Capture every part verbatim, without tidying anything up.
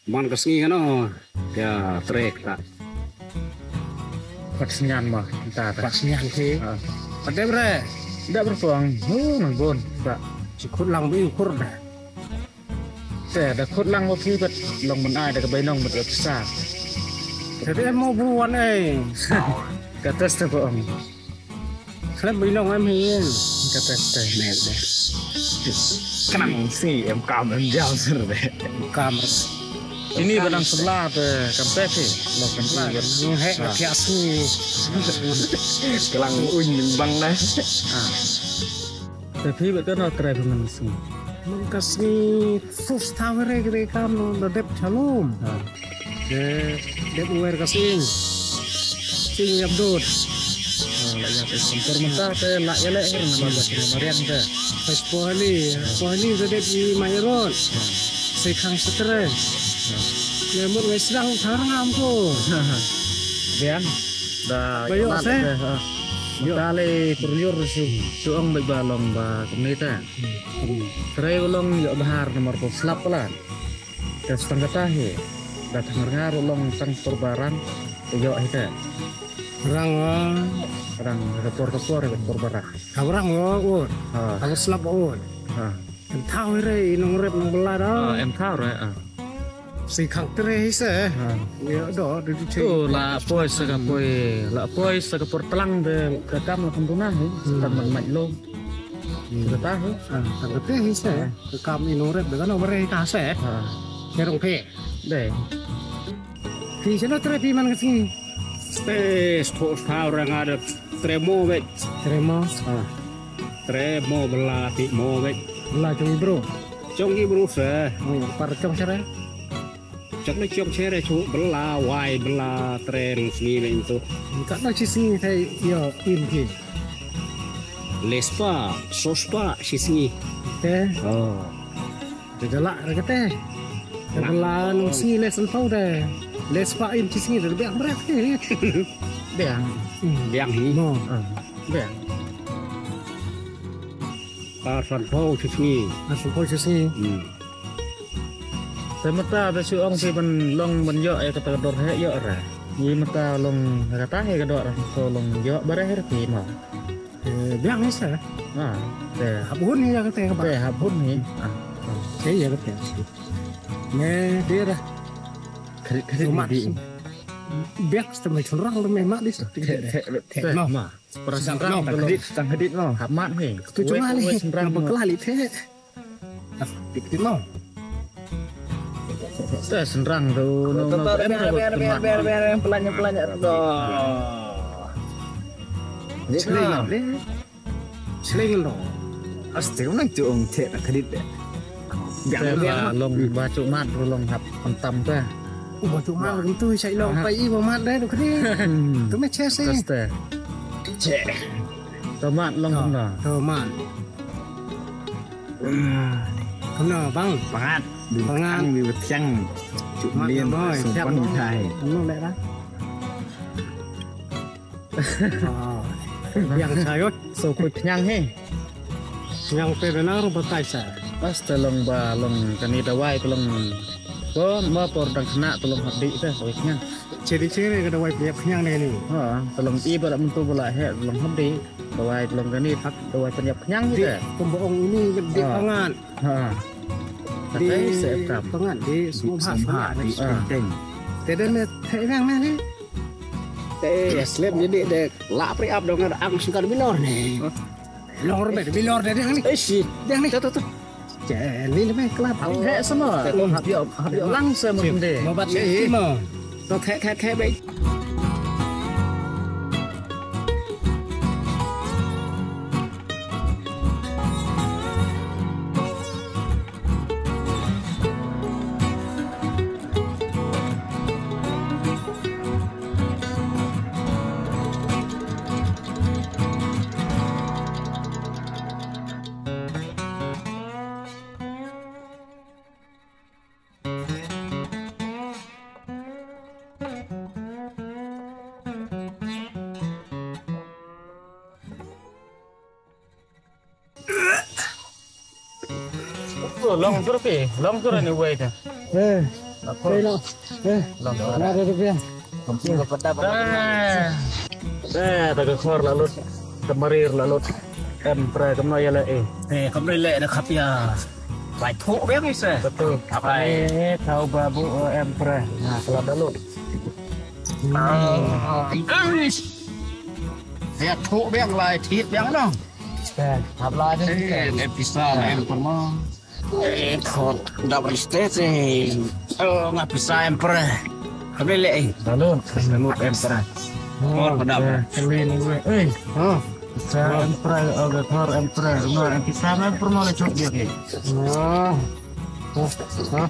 Man ka sngi kano? Ya, trek ta. Pat sngan ma, ta ta. Pat sngan ki. Ah. Pat dep re. Dep re tuang. Hu, nang bun. Ta. Chi khut lang bi khur da. Te, da khut lang wa phi pat long ban ai da ka bai nong bat sa. Te dep mo bu wan ai. Ka test ba ong. Khlem bi long em hi. Ka test te. Kanang si em kam em jam sir de. Kam. Ini ba dang sebelah te kam te si. Lo kam si. He ka kiasi. Kelang un bang na. Te phi ba kan tre phi man si. Man ka sngi sus thaw re re kam da dep chalum. Te dep wer ka sing. Sing yap dot. Ah, la ya te kompor mata te la ya le er na ba ba mariang te. Pas pohli, pohli te dep i mai rot. Sai khang satre. Le mut ngai sdang thar ngam ko. Biang. Da ba yo se. Mata le pur yur su su ong ba ba long ba kumne ta. Tre long yo bahar nomor ko slap la. Ka stang kata hi. Da thang ngar long tang por barang. Yo hi ta. Rang wa. Rang da por da por da por barang. Ka rang wa o. Ha. Ka slap o. Ha. Em thaw re i nong rep nong bela da. Ha, em thaw re. Ha. Si khang tre hi se. Ha. Ya do du du che. Tu la poi sa ka poi la poi sa ka por tlang de ka kam la kunduna hi. Tang man mai lo. Kata hi. Ah, tang kata hi se. Ka kam i nong rep de ka nong bere ka se. Ha. Ke rong phe. De. Phi sino tre phi man ka sngi. Te sto thaw ra nga de tre mo bet. Tre mo. Ah. Tre mo bela ti mo bet. Bela chong i bro. Chong i bro se. Oh, par chong sere. Chok le chok chere chu bela wai bela tre nung sngi le intu. Ka na chi sngi thai yo in ki. Lespa, sospa, chi sngi. Te. Oh. Te jala re kate. Te bela nung sngi le san pau te. Lespa in chi sngi te biang brak te. Biang. Hmm. Biang hi. No. Ah, biang. Ka san pau chi sngi. Ka san pau chi sngi. Hmm. Te mata ba shu ong phi ban long ban ïoh ïa kata ka dor he ïoh ra. Ngi mata long kata he ka dor so long ïoh ba re he ki ma. Eh, biang ni sa. Ah, te. Hap hun ni ïa kata ka ba. Te hap hun ni. Ah. Te ïa kata. Me dera. Kredit kredit di. Biang sa me chunrang me ma di sa. Te te te ma. Perasaan no, tang kredit tang kredit no. Hap mat ni. Tu cuma ni. Bakla li te. Dik dik no. Te senrang tu no no. Biar biar biar biar biar pelanya pelanya tu. Sling no. Sling no. Asti nang tu ong te kredit de. Biar biar long ba cuk mat long hap pentam te. Ba cuk mat tu sai long pai i ba mat de tu kredit. Tu me che si. Che. Tomat long kumno? Tomat. Kumno bang? Pangat. Pangat. Bi betiang. Cuk lien. Kumno le dah? Yang sayot. So kut nyang he. Nyang pe benang ru batai sa. Pas te long ba long kani dawai te long. Ko ma por dang kena te long hap dik te so nyang. Ciri-ciri ka dawai pynïap khñiang ne ni. Ha, tolong i ba la mynta ba la heh, tolong hap dei. Dawai tolong kani hap dawai pynïap khñiang ni de. Kumba ong ini de pangan. Ha. Katai se kam. Pangan de semua bahas. Te de me te yang me ni. Te slem ni de la pri ap dong ang singkar bilor ni. Lor be bilor de ni. Eh si. Yang ni. Tu tu tu. Che, ni le me klap. Hap heh semua. Hap ïoh, hap ïoh lang semua de. Mo bat ni mo. To khe khe khe be. Long sur pi, long sur ani wai ta. Eh. Pei noh. Eh, nga da rupiah. Kumsi ka pata ba. Eh, eh, ta ka khor la lut. Ka marir la lut. Em, pre, kumno ïa la eh. Eh, kumno ïa la eh, da khapia. Bai thok biang ise. Betul. Apa eh? Eh, tau babu, eh, em, pre. Nah, kalau dah lut. Ah, eh. Ya thok biang lai, thit biang noh. Eh, hap lai deh. Eh, eh, pisa, em, pre mo. Eh, khot, da bri state, eh. Oh, nga pisa em, pre. Kami le, eh. Lalu, lalu em, pre. Oh, pada, eh, pre. Kami le, eh. Oh. Pisa em, pre, oh, ga khor em, pre. No, em, pisa em, pre, no, le chok dia, eh. Oh. Oh. Oh.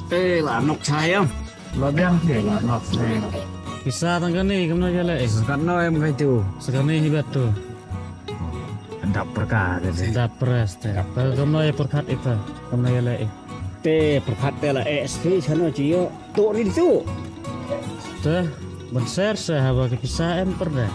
Eh, la nok chai em. La biang, eh, la nok chai. Pisa tang kane, kumno ïa la, eh. Sa kano em, kai tu. Sa kane hi bat tu. Dap perka, deh. Dap pres, deh. Dap. Ka kumno ïa pyrkhat ita, kumno ïa la eh. Te pyrkhat te la eh, ski sano chi ïoh. Tok ri tu. Te, ban ser se haba ka pisa em, pre deh.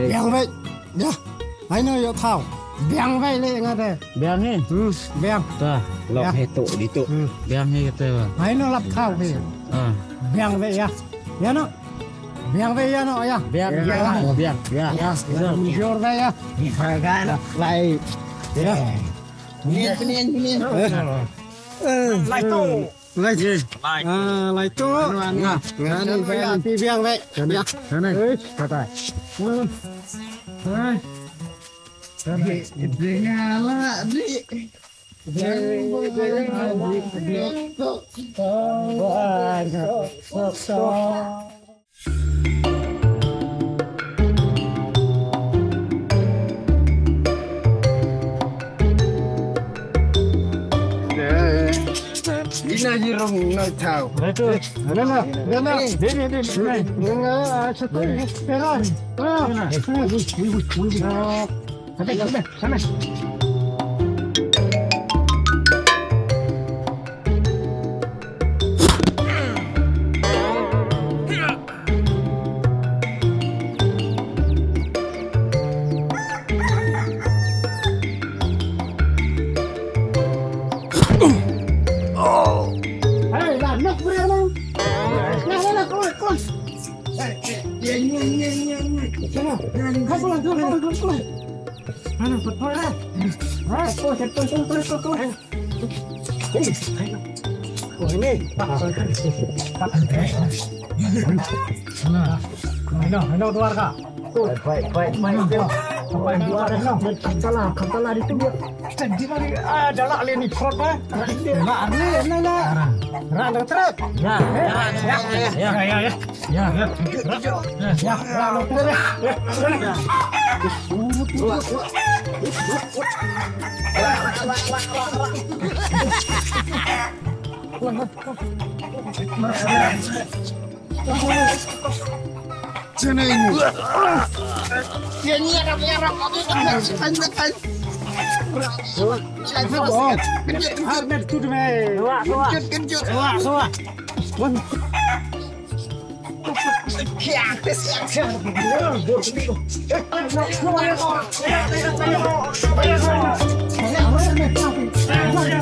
Biang beit. Ya. Ai no ïoh thaw. Biang beit le nga te. Biang hi. Hmm, biang. Ta. Lok he tok ri tu. Hmm. Biang hi kata ba. Ai no lap thaw hi. Ah. Biang beit ya. Ya no. Biang beit ïa no ïa. Biang, biang, biang, biang. Ïa, ïa, jor beit ïa. Kan, lai. Ïa. Pynïeng, pynïeng, pynïeng. Eh. Lai to. Lai. Lai. Ah, lai to. Nga, nga, nga, biang beit. Ïa. Nga, nga. Eh, kata. Eh. Dengar lah, Dik. Ina jirong na tau. Betul. Nana, nana. Dini, dini. Nana, ah, satu. Nana. Ah. Sana, sana, sana. Hey, lah, nak beri apa? Lah, lah, lah, keluar, keluar. Hey, hey, ya, ya, ya, ya, ya. Sana. Kau pulang, kau pulang, kau pulang. Mana, betul lah. Ha, tu, tu, tu, tu, tu, tu. Oh, ini. Mana? Mana, mana keluar kah? Baik, baik, baik. Sampai keluar, no. Kepala, kepala di tu. Di mana? Ah, jalak le ni, perut, eh. Nak, ni, ni, ni. Rak, rak, rak. Ya, ya, ya, ya. Ya, ya, ya. Ya, ya. Ya, ya, ya.